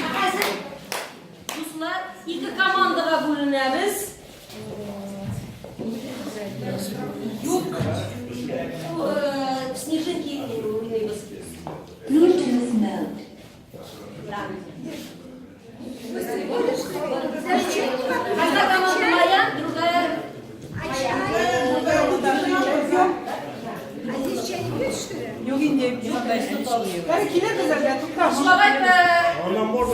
Ә хәзер, дуслар, ике командага бүленәбез. Юк. Э, Снежинки уйныйбыз. Bluetooth mode. Да. Одна команда моя, другая моя. А здесь чай не пьют, что ли? Юк инде, Кара киләбез әле, тукта. Кыш бабай,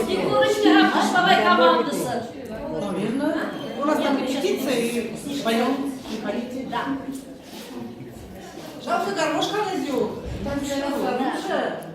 Снегурочка һәм Кыш бабай командасы. Наверное. У нас там репетиция и поем. Приходите. Да. Жалко, гармошка юк. Там все лучше.